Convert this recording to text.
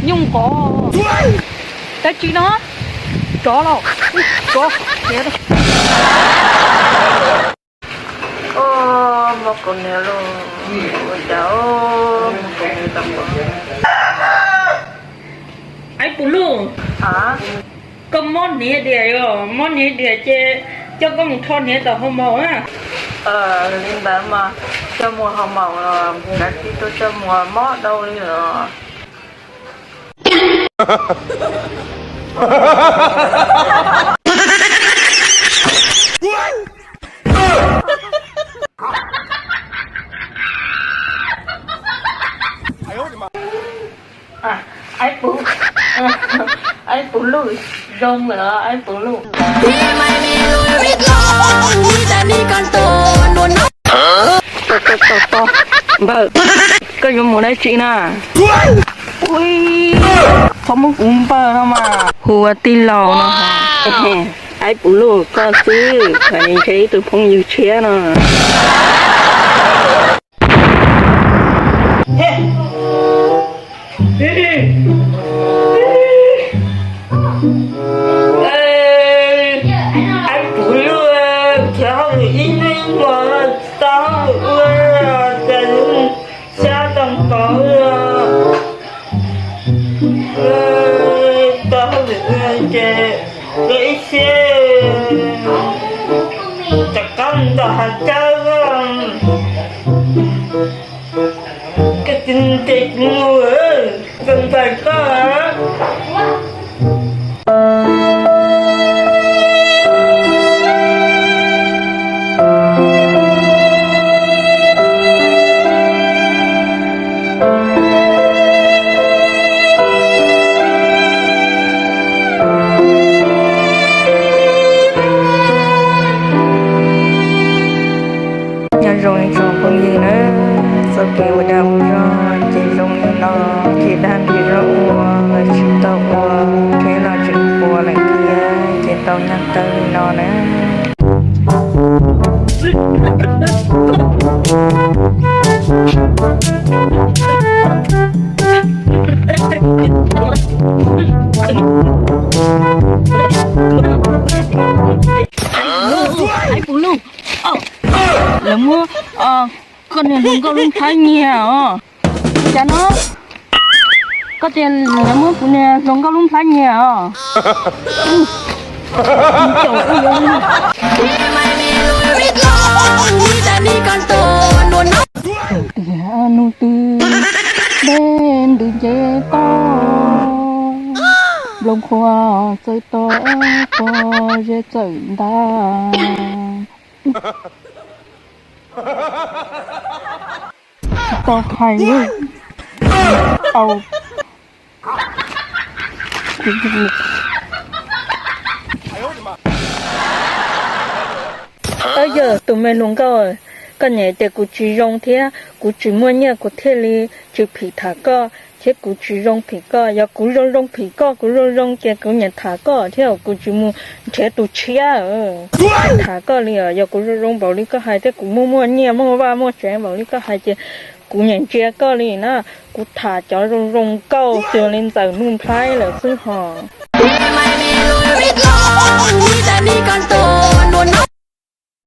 Nyuj qov. Dab tsi no? Tsov los? Tsov. Mob kaus hniav lauj, ua cas mob kaus hniav tag npaum. Aib Pus Luj, koj mob hniav diam yog mob hniav diam ces coj koj mus rho hniav tom hoo maum na. Li ntawd mas coj mus hoo maum los kav tsij tuaj coj mus, mob dhau li lawm. Aib Pus, Aib Pus Luj, zoo lawm Aib Pus Luj. Npawg, koj yuav mus dab tsi na? Ui, txhob muab kuv npawg no mas, hu ua tij laug no. Aib Pus Luj, koj xwb, ntshe ib tug phooj ywg tshiab no. Aib Pus Luj, khiav hauj lwm ib hnub ib hmos tsis tau hauj lwm ua, cas xyab tau npaum, tau hauj lwm ua ces ua ib siab, rov qab mus nram hav cawb. Koj tsis ntes kuv mus, koj npawg koj. Nyob zoo ib tsoom phooj ywg na, txoj kev ua dag ua zog ces zoo li no, ces dag li zog ua los tsis tau ua, thiab los tseem ua lawm thiab, ces tau nyob tawm li no na. Aib Pus Luj, lawv muab koj niag hluas nkauj lub nplhaib nyiag os. Cas no? Koj tias lawv muab kuv niag hluas nkauj lub nplhaib nyiag os? Tias nug twg dej ntws nce toj, nplooj qhuav txawm to, pob zeb txawm ntag. Tsis tau hais li. Au. Yog tus me hluas nkauj, koj niam tias kuv tsis zoo thiab kuv tsis muaj nyiaj kuv thiaj li tsis phim tham koj, thiab kuv tsis zoo phim koj. Yog kuv zoo zoo phim koj, kuv zoo zoo ces kuv niam tham koj thiab, kuv tsis mus nrhiav tus tshiab tham koj li os. Yog kuv zoo zoo npaum li koj hais thiab kuv muaj muaj nyiaj muaj vaj muaj tsev npaum li koj hais ces kuv niam ntsia koj li na. Kuv tham cov zoo zoo nkauj xws li ntxawm Nuj Nplhaib lawm xwb hos.